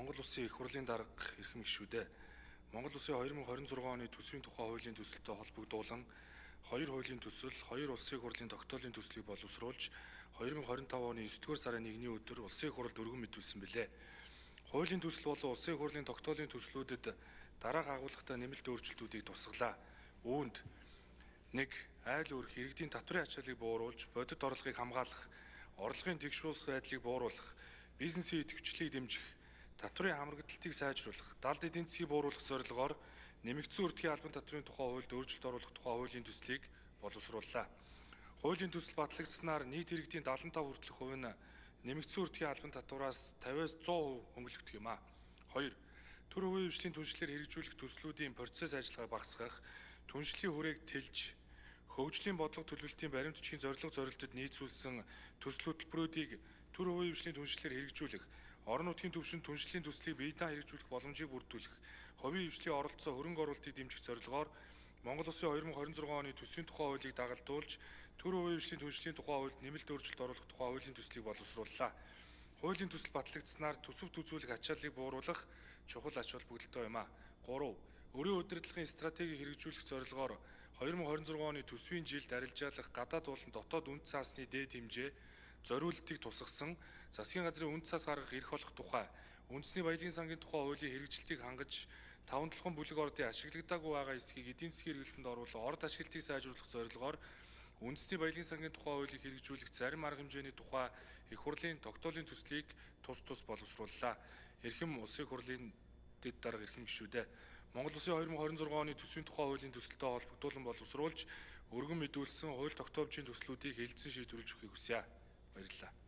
Монгол Улсын Их Хурлын дарга, эрхэм гишүүдээ. Монгол Улсын 2026 оны төсвийн тухай хуулийн төсөлтөй холбогдуулан хоёр хуулийн төсөл, хоёр улсын хурлын тогтоолын төслийг боловсруулж 2025 оны 9-р сарын 1-ний өдөр Улсын Их Хурлд өргөн мэдүүлсэн билээ. Хуулийн төсөл болон Улсын Их Хурлын тогтоолын төслүүдэд дараах агуулгатай нэмэлт өөрчлөлтүүдийг тусгалаа. Үүнд 1. Айл өрх иргэдийн татврын ачааллыг бууруулж, бодит орлогыг хамгаалах, орлогын тэгш улс байдлыг бууруулах, бизнесийн идэвхжлийг дэмжих, татврын хамрагдалтыг сайжруулах, далд эдийн засгийг бууруулах зорилгоор нэмэгдсэн үрдгийн албан татврын тухай хуульд өөрчлөлт оруулах тухай хуулийн төслийг боловсрууллаа. Хуулийн төсөл батлагдсанаар нийт иргэдийн 75 хүртэлх хувь нь нэмэгдсэн үрдгийн албан татвараас 50-аас 100% хөнгөлөгдөх юм а. 2. Төр хувийн хвшлийн түншлэлээр хэрэгжүүлэх төслүүдийн процесс ажиллагааг багасгах, түншлэлийн хүрээг тэлж, хөгжлийн бодлого төлөвлөлтийн баримт бичгийн зорилго зорилтод нийцүүлсэн төсөл хөтөлбөрүүдийг төр хувийн хвшлийн түншлэлээр хэрэгжүүлэх, орон нутгийн түвшинд түншлэлийн төслийг бие даан хэрэгжүүлэх боломжийг бүрдүүлэх, хувийн хвшлийн оролцоо хөрөнгө оруулалтыг дэмжих зорилгоор Монгол Улсын 2026 оны төсвийн тухай хуулийг дагалдуулж, төр хувийн хвшлийн түншлэлийн тухай хуульд нэмэлт өөрчлөлт оруулах тухай хуулийн төслийг боловсрууллаа. Хуулийн төсөл батлагдсанаар төсөв төзөөлөх ачааллыг бууруулах чухал ач холбогдолтой юм а. 3. Өрийн удирдлагын стратегийг хэрэгжүүлэх зорилгоор 2026 оны төсвийн жилд арилжаалах гадаад болон дотоод үнд цаасны дээд хэмжээ зориултыг тусгасан засгийн газрын үнд цаас гаргах эрх олох тухай үндэсний баялагын сангийн тухай хуулийн хэрэгжилтийг хангаж таван толгойн бүлэг ордын ашиглагдаагүй байгаа хэсгийг эдийн засгийн хэрэглэлтэнд оруулан орд ашиглалтыг сайжруулах зорилгоор үндэсний баялагын сангийн тухай хуулийг хэрэгжүүлэх зарим арга хэмжээний тухай Их хурлын тогтоолын төслийг тус тус боловсрууллаа. Эрхэм Улсын Их хурлын дэд дарга, эрхэм гишүүдээ. Монгол Улсын 2026 оны төсвийн тухай хуулийн төсөлтөй холбогдуулан боловсруулж өргөн мэдүүлсэн хууль тогтоомжийн төслүүдийг хэлэлцэн шийдвэрлэж өгөхийг хүсье. Баярлалаа.